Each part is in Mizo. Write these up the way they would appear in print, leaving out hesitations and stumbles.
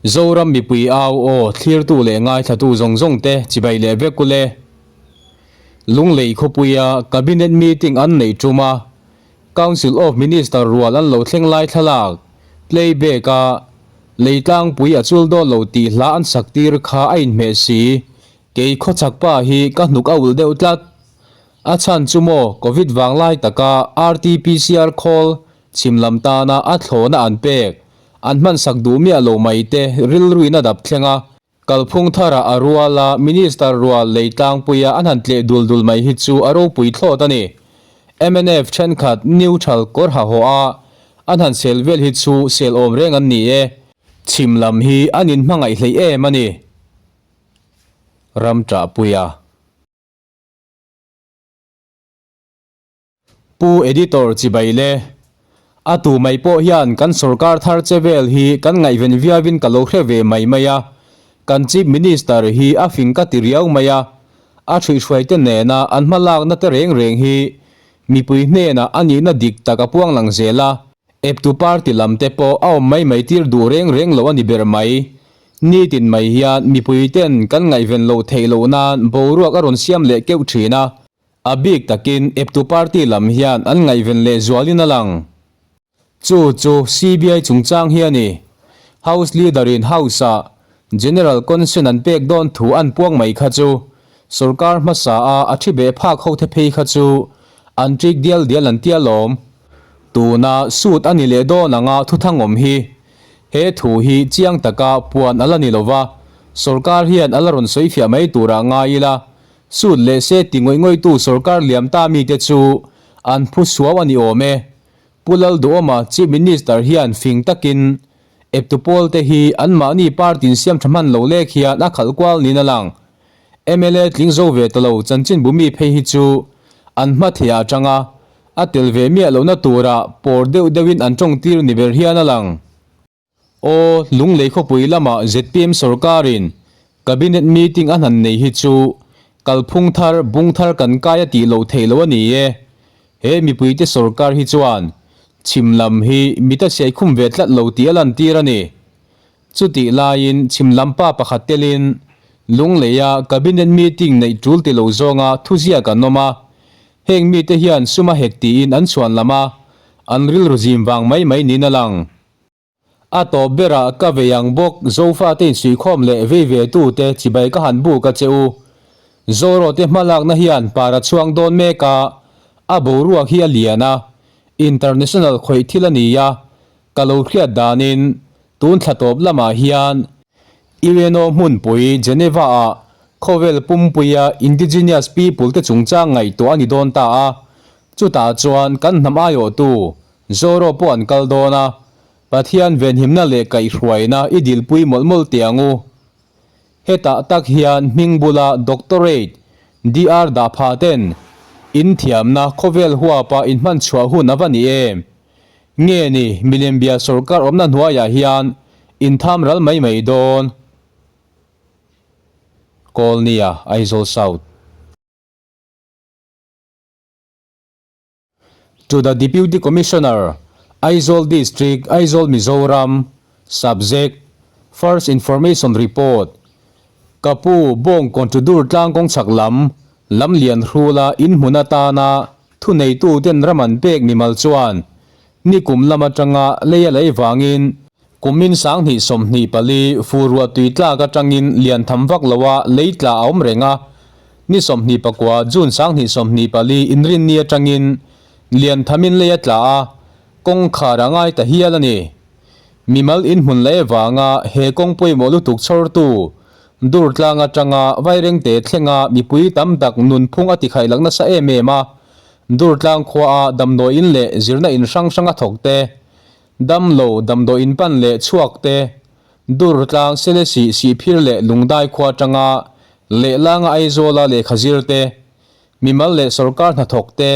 Zoram mipui au aw thlirtu leh ngaithlatu zawng zawng te chibai leh vek ule. Lunglei khawpuia Cabinet meeting an neih tum a, Council of Minister rual an lo thleng lai thlalak, playback, a Leitlangpui a chul dawn lo tih hla an sak tir kha a inhmeh si. Kei khawchhak pa hi ka hnuk a ulh deuh tlat. A chhan chu maw Covid vang lai taka RT-PCR khawl chhim lam tana a thlawhna an pek an hmansak duh miah lo mai te rilruin a dap thleng a. Kalphung tharah a rual a, Minister rual lei tlangpuia an han tleh dul dul mai hi chu a ropui thlawt a ni. Mnf thenkhat neutral kawr ha haw a, an han sel vel hi chu sel awm reng an ni e. Chhim lam hi an inhmangaih hleih em a ni. Ram ṭahpuia. Pu Editor chibai le. A tu mai pawh hian kan sorkar thar che vel hi kan ngaihven viauin ka lo hre ve mai mai a. Kan Chief Minister hi a fing ka ti riau mai a. A ṭhuihhruaite nena an hmalakna te reng reng hi mipui hnenah a nihna dik tak a puang lang zel a. Eptu party lam te pawh a awm mai mai tir duh reng reng lo a ni ber mai. Nitin mai hian mipui ten kan ngaihven loh theih loh nan boruak a rawn siam leh keuh thin a. A bik takin eptu party lam hian an ngaihven leh zualin a lang. Chu chu CBI chungchang hi a ni. House leader in House ah General Consent an pek dawn thu an puang mai kha chu sorkar hmasa a a thi beh phak ho te phei kha chu an ṭik dial dial an tia lawm. Tuna suit a ni leh dawn anga thuthangawm hi. He thu hi chiang taka puan a la ni lova, sorkar hian a la rawn sawifiah mai turah ngai ila, suit leh se ti ngawih ngawihtu sorkar liam ta mite chu an phu suau a ni awm e. Pu Lalduhawma Chief Minister hian fing takin eptu pawlte hi anmahni party insiam tha hman lo lek hian a khalh kual niin a lang. Mla tling zo ve ta lo chanchinbu mi phei hi chu an hma thei ah atanga a tel ve miah lohna turah pawr deuh deuhin an tawng tir ni ber hian a lang. Aw, Lunglei khawpui lamah zpm sorkarin Cabinet meeting a hnan nei hi chu kalphung thar, bung thar kan kai a tih loh theih loh a ni e. He mipuite sorkar hi chuan chhim lam hi mit a siai khum ve tlat lo tih a lantir a ni. Chutih laiin chhim lam pa pakhat telin Lungleia Cabinet meeting neih tul ti lo zawnga thuziak an awm a. Heng mite hian sum a hek tiin an chhuan lam a, an rilru zim vang mai mai niin a lang. A tawp berah ka vei ang bawk Zofate insuihkhawm leh vei ve tute chibai ka han buk a che u. Zorote hmalakna hian par a chhuang dawn mek a, a boruak hi a lian a, international khawih thil a ni a, ka lo hriat danin tun thla tawp lamah hian UNO hmunpui Geneva-ah khawvel pumpuia indigenous people te chungchang ngaihtuah a ni dawn ta a, chutah chuan kan hnam aiawhtu Zoro pawh an kal dawn a, Pathian venhimna leh kaihhruaina i dilpui mawlh mawlh teh ang u. Hetah tak hian hming bula Doctorate, DR dah phah ten in thiamna khawvel huapa in hman chhuah hun a va ni em? Nge ni milembia sorkar awmna hnuaiah hian in tham ral mai mai dawn? Kawlnia, Aizawl South. To the Deputy Commissioner, Aizawl District, Aizawl, Mizoram, Subject, First Information Report, Ka pu bawng kawntudur tlang kawng chhak lam, lam lian hrula in hmun atana thuneitu ten ram an pek mimal chuan nikum lam atanga lei a lei vangin Kumin 2024 fur ruah tui tlak atangin lian tham vak loa lei tla a awm reng a, ni 29 June 2024 inrinni atangin lian thamin lei a tla a, kawngkhar a ngai ta hial a ni. Mimal inhmun leh vanga he kawng pawimawh lutuk chhawrtu Durtlang atanga Vairengte thlenga mipui tam tak nunphung a tikhaih lak nasa em em a, Durtlang khuaa damdawiin leh zirna in hrang hranga thawkte Damlo, damdawi inpan leh chhuak te, dur tlang Selesih, Sihphir leh Lungdai khua atanga lehlanga Aizawla lehkha zir te, mimal leh sorkar hnathawk te,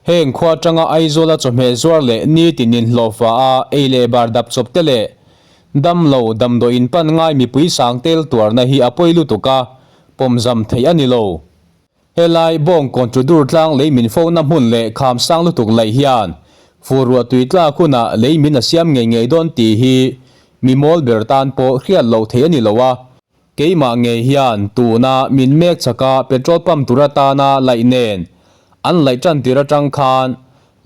heng khua atanga Aizawla chawhmeh zuar leh nitin inhlawhfa a ei leh bar dap chawp te leh damlo, damdawi inpan ngai mipui sang tel tuarna hi a pawi lutuk a, pawmzam theih a ni lo. Helai bawng kawn chu dur tlang lei min fona hmun leh kham sang lutuk laih hian fur ruah tui tlak hunah lei min a siam ngei ngei dawn tih hi mi mawl ber tan pawh hriat loh theih a ni lo a. Keimah ngei hian tuna min mek chaka petrol pump tur atana laih nen an laih tan tir atang khan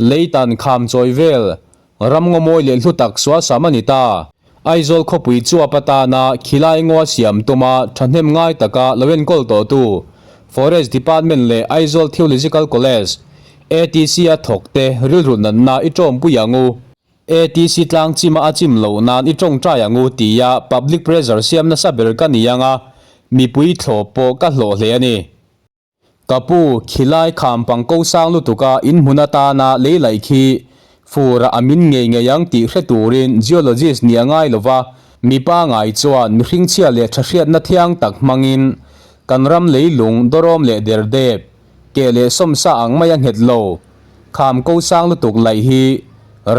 leitan kham chawi vel ram ngaw mawi leh hlu tak sualsam a ni ta. Aizawl khawpui chuap atana khilai ngaw siam tuma thahnem ngai taka lo enkawl tawhtu Forest Department leh Aizawl Theological College, ATC, a thawkte rilru natna i tawmpui ang u. ATC tlang chima a chim loh nan i tawngtai ang u tia public pressure siam nasa ber ka ni ang a, mipui thlawp pawh ka hlawh hle a ni. Ka pu, khilai kham pang ko sang lutuk a in hmun atana lei laih khi fur ah a min ngei ngei ang tih hre turin geologist nih a ngai lova, mipa ngai chuan mihring chhia leh tha hriatna thiang tak hmangin kan ram leilung dawrawm leh derdep Keh leh sawmsa ang mai a nghet lo. Kham ko sang lutuk laih hi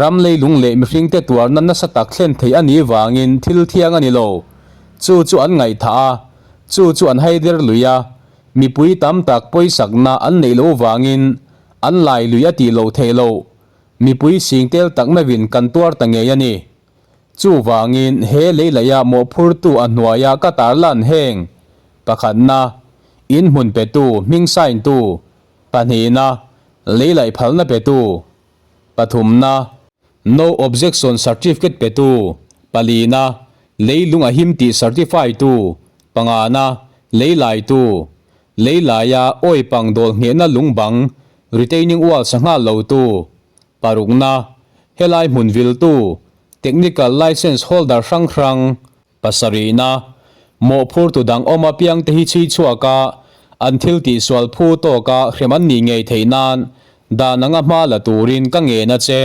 ram leilung leh mihringte tuarna nasa tak thlen theih a nih vangin thil thiang a ni lo. Chu chu an ngaihthah a, chu chu an haider lui a, mipui tam tak pawisakna an neih loh vangin an lai lui a tih loh theih loh. Mipui sing tel tak meuhin kan tuar ta ngei a ni. Chuvangin he leilaia mawhphurtu a hnuaia ka tarlan heng pakhatna, inhmun petu, hming sign-tu, pahnihna, leilaih phalna petu, pathumna, no objection certificate petu, palina, leilung a him tih certify-tu, pangana, leilaitu, leilaia awipang dawl nghehna lungbang, retaining wall sa nghal lotu, Parukna, helai hmun viltu, Technical Licence Holder hrang hrang, pasarihna, mawhphurtu dang awm apiangte hi chhui chhuak a, an thil tihsual phu tawka hrem an nih ngei theih nan dan anga hma la turin ka ngen a che.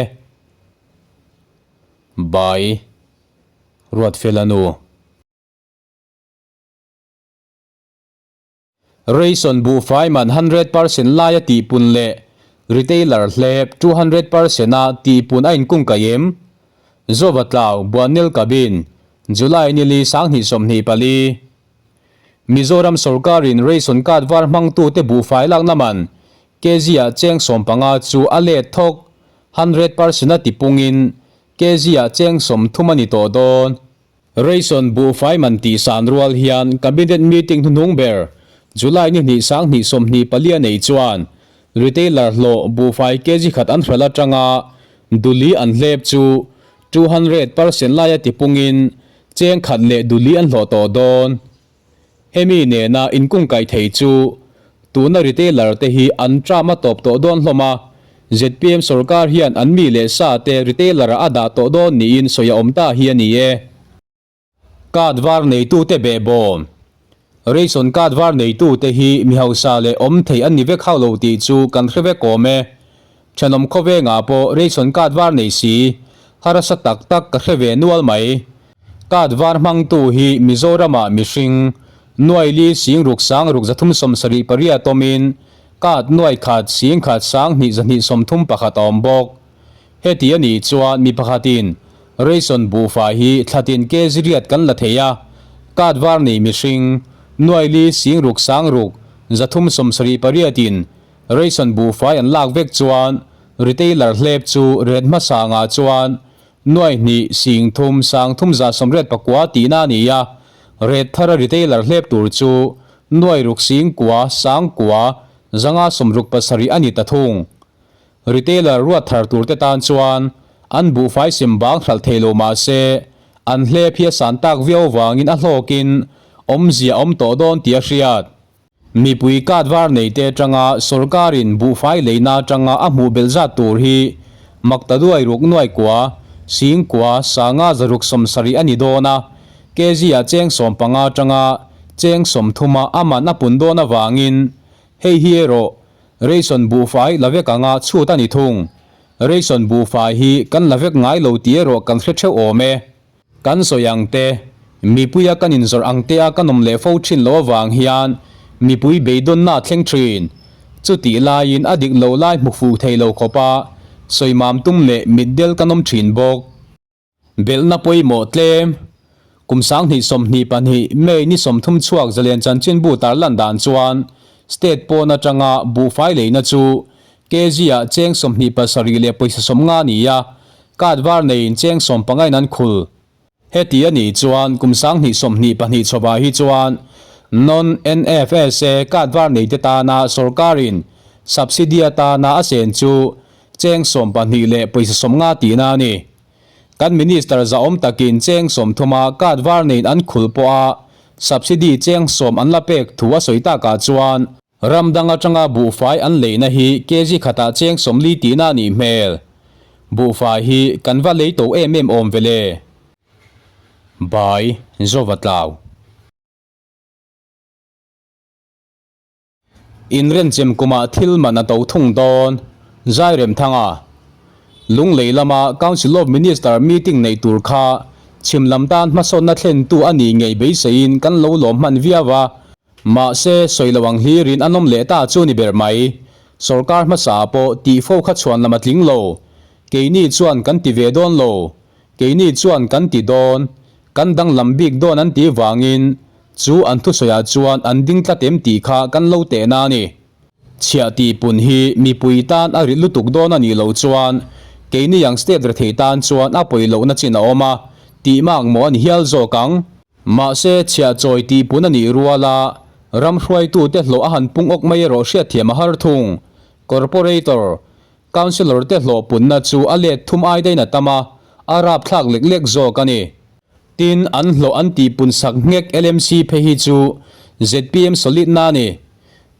By Ruatfela nu. Ration buhfai man 100% laia tihpun leh retailer hlep 200% a tihpun a inkungkaih em? Zova Tlau, Buannel Cabin, July nili 2024. Mizoram sorkarin ration card var hmangtute buhfai lakna man kg ah cheng 15 chu a let thawk 100% a tipungin kg ah cheng 30 a ni tawh dawn. Ration buhfai man tih san rual hian Cabinet meeting hnuhnung ber July ni hnih 2024 a nei chuan retailer hlawh buhfai kg khat an hralh atanga duli an hlep chu 200% laia tipungin cheng khat leh duli an hlawh tawh dawn. Hemi nena inkungkaih thei chu tuna retailer te hi an tram a tawp tawh dawn hlawm a, zpm sorkar hian an mi leh sa te retailer ah a dah tawh dawn niin sawi a awm ta hi a ni e. Card var neitute behbawm. Ration card var neitute hi mi hausa leh awm thei an ni vek hauh lo tih chu kan hre vek awm e. Thenawm khawvengah pawh ration card var nei si harsa tak tak ka hre ve nual mai. Card var hmangtu hi Mizoramah mihring nuai li sing ruk sang ruk 378 awmin card nuai khat sing khat sang hnih 231 a awm bawk. Heti a nih chuan mi pakhatin ration buhfai hi thlatin kg riat kan la thei a, card var nei mihring nuai li sing ruk sang ruk 378in ration buhfai an lak vek chuan retailer hlep chu ret hmasa angah chuan Nuai hnih, sing thum, sang thum 189 tihna a ni a, ret thara retailer hlep tur chu nuai ruk sing kua, sang kua, 567 a ni ta thung. Retailer ruat thar tur te tan chuan an buhfai sem bang hralh thei lo mah se, an hlep hi a san tak viau vangin a hlawkin awmzia a awm tawh dawn tih a hriat. Mipui card var neite atanga sorkarin buhfai leina atanga a hmuh belh zat tur hi maktaduai ruk nuai kua, sing kua, sanga 670 a ni dawn a, kg ah cheng 15 atanga cheng 30 a a man a pun dawn avangin hei hi erawh ration buhfai la vek anga chhut a ni thung. Ration buhfai hi kan la vek ngai lo tih erawh kan hre theuh awm e. Kan sawi ang te, mipuia kan inzawrh ang te a kan awm leh fo thin loh avang hian mipui beidawnna a thleng thin. Chutih laiin a dik lo lai hmu fuh thei lo khawpa sawimam tum leh mitdel kan awm thin bawk. Belhna pawimawh tlem, Kum 2022 May ni 30 chhuak zalen chanchinbu tarlan dan chuan state pawn atanga buhfai leina chu kg ah cheng 27 leh pawisa 50 ni a, Card var neiin cheng 15 in an khul. Heti a nih chuan kum 2022 chhawpah hi chuan Non-NFSA card var neite tana sorkarin subsidy atana a sen chu cheng 12 leh pawisa 50 tihna a ni. Kan Minister zahawm takin cheng 30 a card var neiin an khul pawha subsidy cheng 10 an la pek thu a sawi takah chuan ram dang atanga buhfai an leina hi kg khatah cheng 40 tihna a nih hmel. Buhfai hi kan va lei to em em awm ve le. Bai Zova Tlau. Inrenchem kumah thil man a to thung dawn. Zairemthanga, Lunglei lama Council of Minister meeting neih tur kha chhim lam tan hmasawnna thlentu a nih ngei beiseiin kan lo lawm hman viau a. Mahse, sawi lo ang hlirin an awm leh ta chu ni ber mai. Sorkar hmasa pawh tih fo kha chhuan lam a tling lo. Keini chuan kan ti ve dawn lo. Keini chuan kan ti dawn. Kan danglam bik dawn an tih vangin Chu an thusawiah chuan an ding tlat em tih kha kan lo tehna a ni. Chhiah tih pun hi mipui tan a rit lutuk dawn a nih loh chuan keini ang state rethei tan chuan a pawi lohna chin a awm a, tih mak maw a ni hial zawk ang. Mahse, chhiah chawi tih pun a nih ruala ram hruaitute hlawh a han pung awk mai erawh hriatthiam a har thung. Corporator, Councillor te hlawh punna chu a let thum ai daiin a tam a, a rapthlak lek lek zawk a ni. Tin, an hlawh an tih pun sak nghek LMC phei hi chu zpm solid na a ni.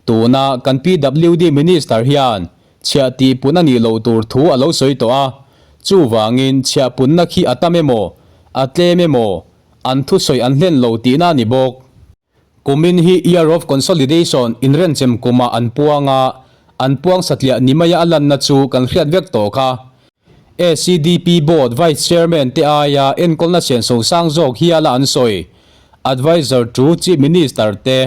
Tuna kan PWD Minister hian chhiah tih pun a nih loh tur thu a lo sawi tawh a, chuvangin chhiah punna khi a tam emaw, a tlem emaw, an thusawi an hlen lo tihna a ni bawk. Kumin hi Year of Consolidation inrenchem kumah an puang a, an puang satliah ni maia a lanna chu kan hriat vek tawh kha. ACDP Board Vice Chairman te aia enkawlna senso sang zawk hiala an sawi. Adviser to Chief Minister te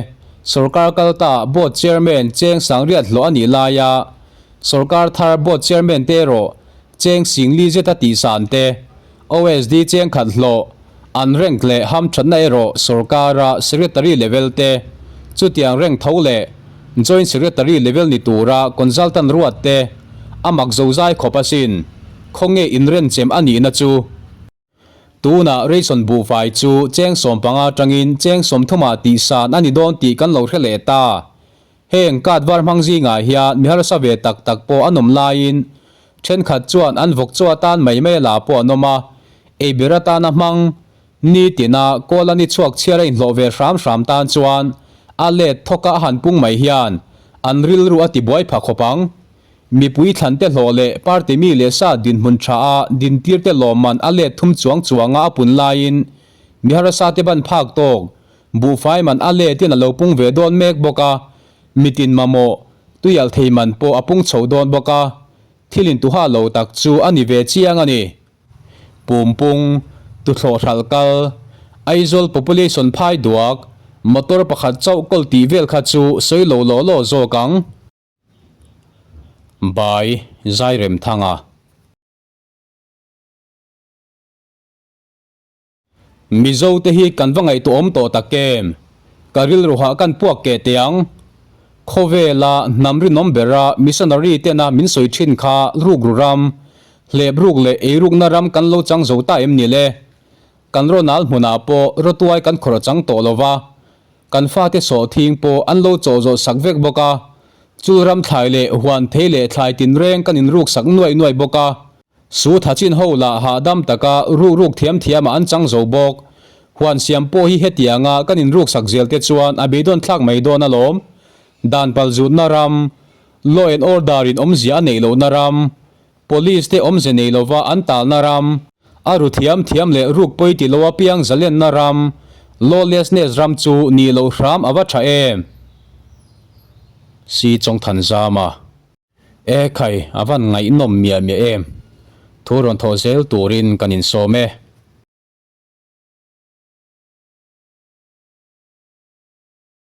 Sorkar kalta Board Chairman Cheng Sangriat hlawh a nih laia Sorkar thar Board Chairman te erawh Cheng Singli zeta tihsan te OSD cheng khat hlawh an rank leh hamthatna erawh sorkara Secretary level te chutiang rank tho leh Joint Secretary level ni tura consultant ruat te a mak zozai khawp asin khawnge inrenchem a nihna chu. Tunah ration buhfai chu cheng 15 atangin cheng 30 ah tihsan a ni dawn tih kan lo hre leh ta. Heng card var hmang zingah hian mi harsa ve tak tak pawh an awm laiin thenkhat chuan an vawk chaw atan mai mai a la pawh an awm a, ei ber atana hmang nitina kawl a ni chhuak chhiar a inhlawh ve hram hram tan chuan a let thawka a han pung mai hian an rilru a tibuai pha khawp ang. Mipui thlan te hlawh leh party mi leh sa dinhmun tha a dintir te lawmman a let thum chuang chuanga a pun laiin mi harsa te ban phak tawk Buhfai man a letin a lo pung ve dawn mek bawk a, mitin mamawh, tuialh thei man pawh a pung chho dawn bawk a, thil intuha lo tak chu a ni ve chiang a ni. Pumpung, tuthlawh hralh kal, Aizawl population phai duak, motor pakhat chauh kawl tih vel kha chu sawi lo law law zawk ang. By Zairemthanga. Mizo te hi kan va ngaihtuahawm tawh tak em? Ka rilruhah kan puak keh teh ang. Khawvela hnam rinawm bera missionary tena min sawi thin kha rukru ram, hlep ruk leh eirukna ram kan lo chang zo ta em ni le? Kan rawnal hmunah pawh rawtuai kan khawrh chang tawh lo va, kan fate sawhthing pawh an lo chawh zawh sak vek bawk a, chul ram thlai leh huan thei leh thlai tinreng kan inruk sak nuaih nuaih bawk a. Su thachin ho lah hahdam taka ruk ruk thiam thiam ah an chang zo bawk. Huan siam pawh hi hetianga kan inruk sak zel te chuan a beidawn thlak mai dawn alawm. Dan palzutna ram, law and order in awmzia a neih lohna ram, police te awmze nei lova an talna ram, a ru thiam thiam leh ruk pawi ti lo apiang zalenna ram, lawlessness ram chu nih loh hram a va tha em? Si Chawngthanzama. E khai, a van ngaihnawm miah miah em? Thu rawn thawh zel turin kan insawm e.